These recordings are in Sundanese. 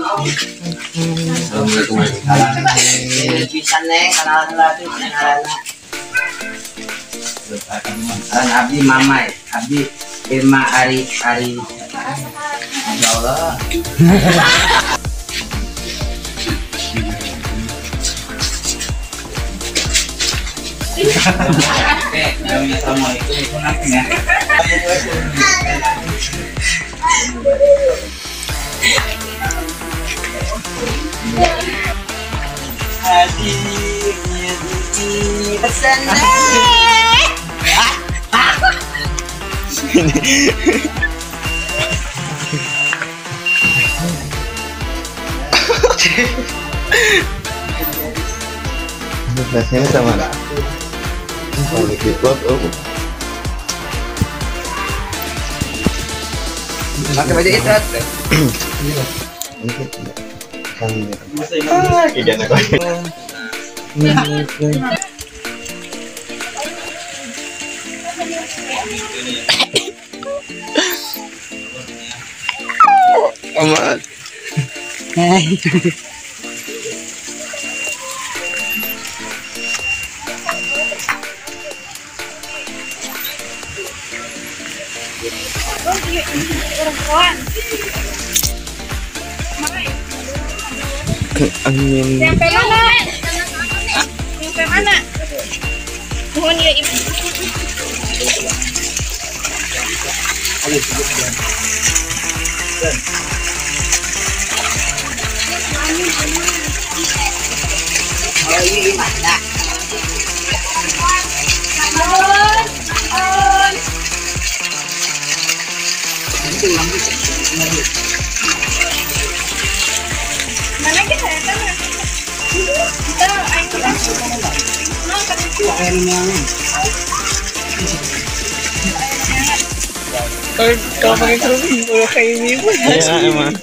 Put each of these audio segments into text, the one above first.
Assalamualaikum. Bisa neng kenalan lah tuh kenalan. Abdi Mamai, Abdi Irma Ari Ari. Masya Allah. Oke, assalamualaikum ya. Flashnya sama pakai baju itu. Amat. Angin. Sampai mana? Sampai mana? Mohon ya ibu. Oh ini mana? Mana kita ya? Kita Kalau pakai kerudung udah kayak ini pun. Iya emang.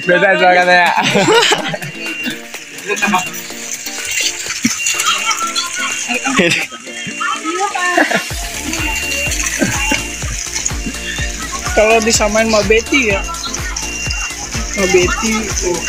Beda suaranya. Kalau disamain sama Betty ya, sama Betty. Oh.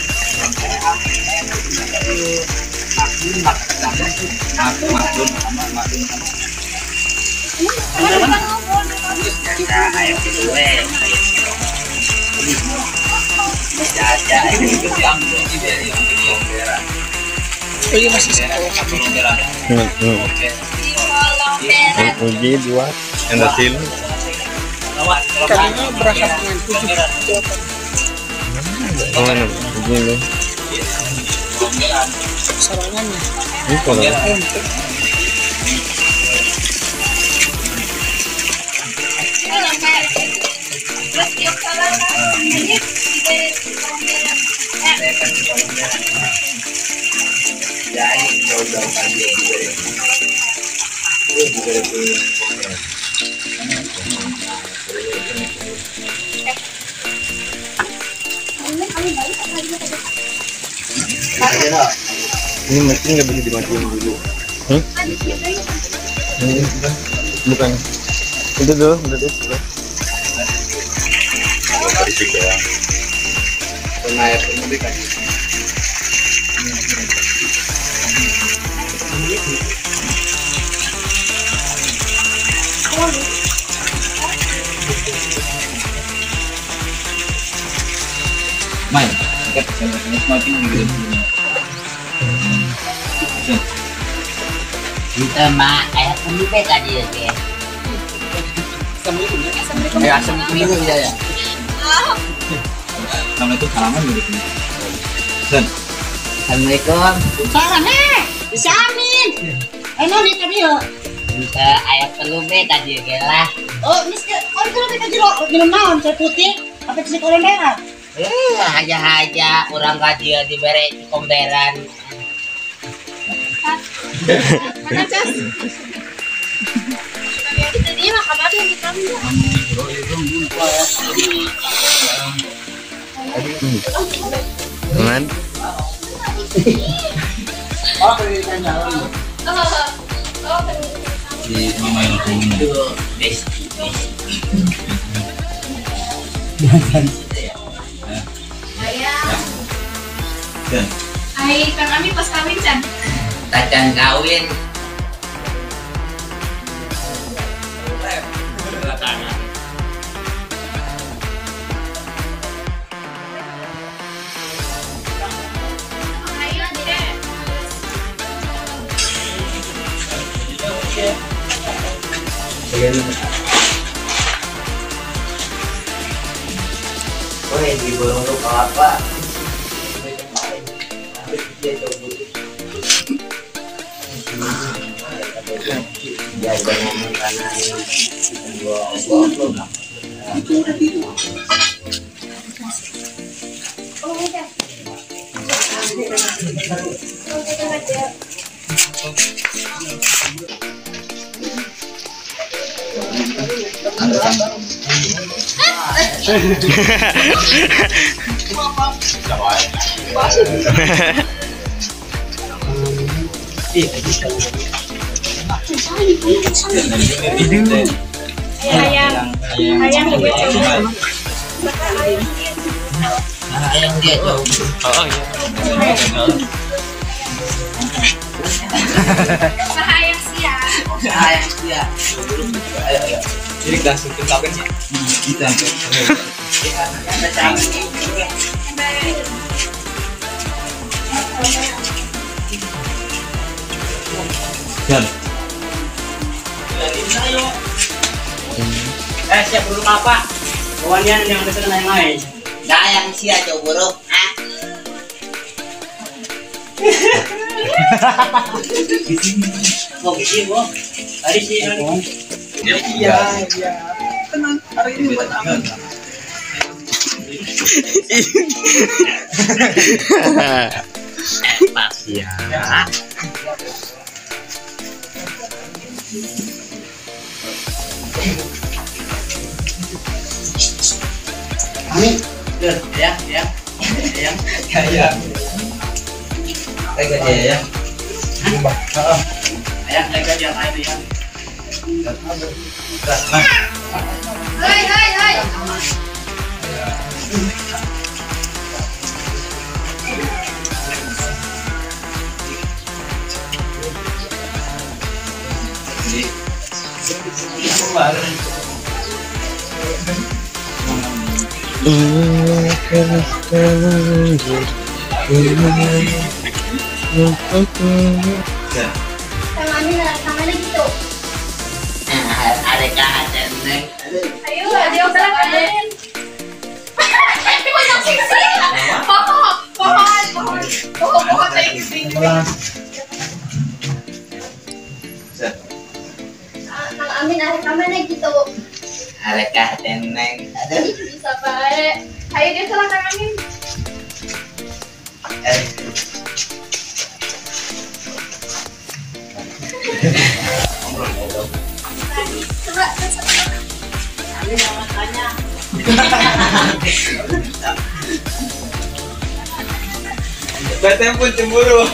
Ini masih sekolah. Uji dua, yang hasil. Kalinya berasa dengan 7. Mana? Uji lu. Sarangannya. Ini kalau. Ini mesin nggak bisa dimatiin dulu. Hmm? Ini bukan. Itu tuh, udah deh. Main, semakin gitu. Kita mah ayah pemimpin tadi ya. Assalamualaikum. Ya, assalamualaikum ya. Assalamualaikum salaman gitu. Sen. Assalamualaikum. Salam eh. Bisa amin. Ayo nih kami yo. Bisa ayah pelube tadi ya lah. Oh, mis oh itu lebih kecil minum naon saya putih apa sih kolom merah? Aja-aja orang gaji diberi komberan. Mana cas? Tadi mah kabar yang kita ambil. Man. Ay, Kang Ami pas kawin, Chan. Tacan kawin. Ayo, deh. Oh, di bolong lu apa? Dia ada ngomong karena Ayam, ayam dia coba. Ayam dia coba. Oh iya. Ayam sia. Ayam sia. Ayo ayo. Jadi langsung kita kan kita. Dan. Siap dulu apa? Kawannya yang pesen yang lain. Dayang sia jauh buruk. Ah. Mau bikin, Bu. Hari sih. Iya, iya. Tenang, hari ini buat aman. Pas ya. Amin. Ya, ya, ya. Ya, ya. Lagi aja ya. Heeh. Ayah, lagi aja air ya. Hai, hai, hai. Sama Amin, sama lagi tuh. Ada kaca neng. Ayo, ayo berangkat. Pohon, pohon, pohon, pohon, pohon. Kang Amin, ada mana gitu? Ada kaca neng. Bisa baik. Ayo dia salah Kang Amin. Coba, coba. Amin sama tanya. Batem pun cemburu.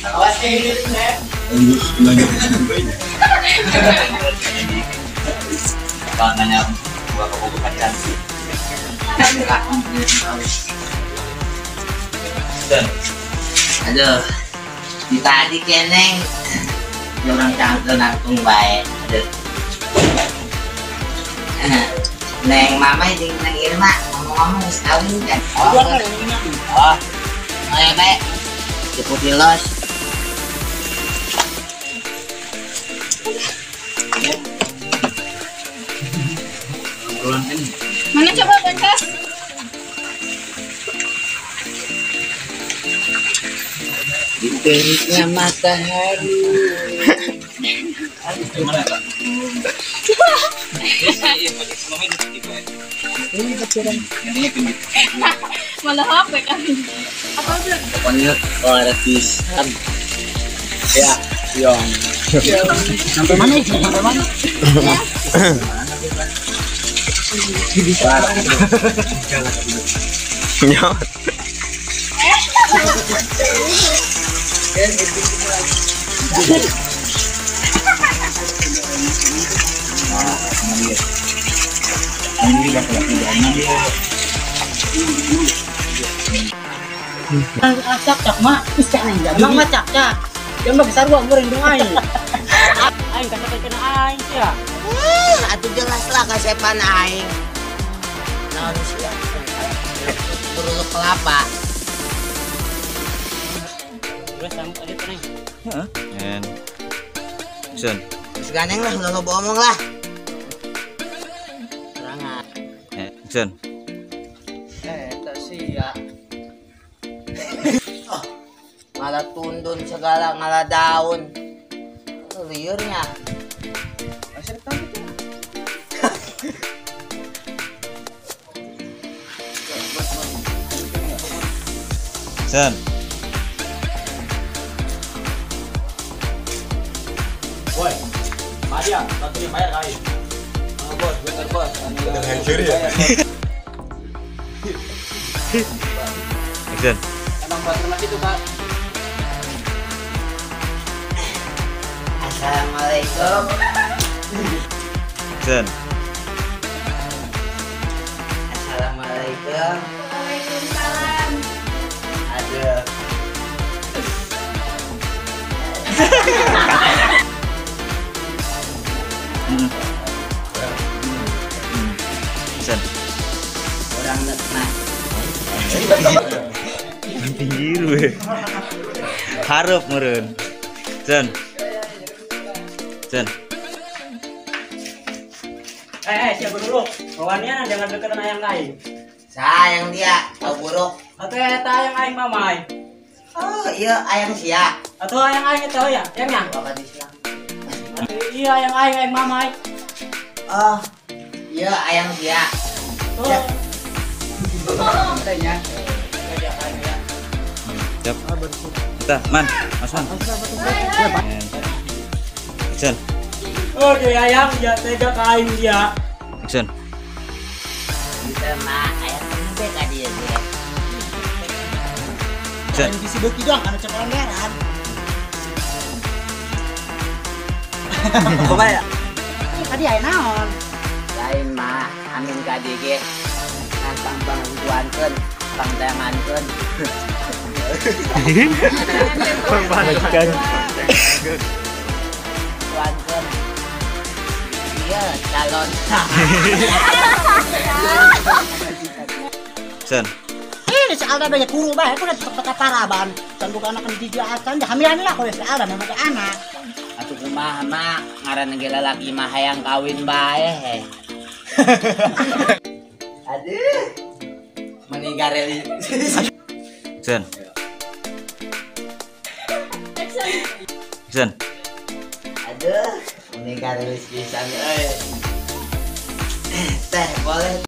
Awas ini, nanya gua ke pacaran. Dan aduh, di tadi keneng orang cangkel nangkung baik. Aduh. Neng mama jeung Neng Irma ngomong-ngomong geus kawin kan. Oh. Oh. Ayo bae. Cukup los. Mana coba bangkas? Di teriknya matahari. Malah apa kan? Apa udah? Pokoknya gratisan. Ya, yang. Sampai mana itu? Sampai mana? Nyaut. Cak mak, cak mak cak cak. Yang besar gua goreng dong aing. Aing kata kena aing sia. Atuh jelas lah kasepan aing. Naon sia? Beruluk kelapa. Terus kamu tadi tenang. Heeh. And action. Geus gandeng lah, ulah loba omong lah. Serangan. Action. Eta sia. Oh, ngalah tundun segala ngalah daun. Liurnya. Masih rekam itu. Action. Boy, Maria, satunya bayar kali. Oh, bos, bentar bos. Udah hancur ya. Action. Emang buat rumah itu, Pak. Assalamualaikum. Action. Assalamualaikum. Waalaikumsalam. Aduh. Action. Orang nekmat. Pinggir we. Hareup meureun. Action. Action. Siapa dulu? Kawannya jangan deketan ayang aing. Sayang dia, tau buruk. Atau eta ayang aing mamai. Oh, iya ayang sia. Atau ayang aing itu ya, yang ya? Bapak di siang. Iya ayang aing aing mamai. Oh, iya ayang sia. Oh. Ya. Tanya. Siap. Kita, Man, Mas Man. Action. Oh, dia ayang dia tega ka aing dia. Action. Kita mah ayang teh ka dia dia. Action. Bisi beuki doang anu cakaran daran. Kumaha ya? Ih, tadi aya naon? Lain mah amin ka dieu ge. Nantang bantuankeun, pangdangankeun. Pangdangankeun. Tuankeun. Iya, calon. Action. Ini si Alda banyak kuru bae, aku udah cepet paraban. Can buka anak di acan, hamilan lah kalau si Alda memang ke anak. Atuh kumaha mak, ngaran ge lalaki mah hayang kawin bae he. Aduh. Meninggal reli. Action. Action. Aduh, meninggal rilis pisan euy. Teh boleh.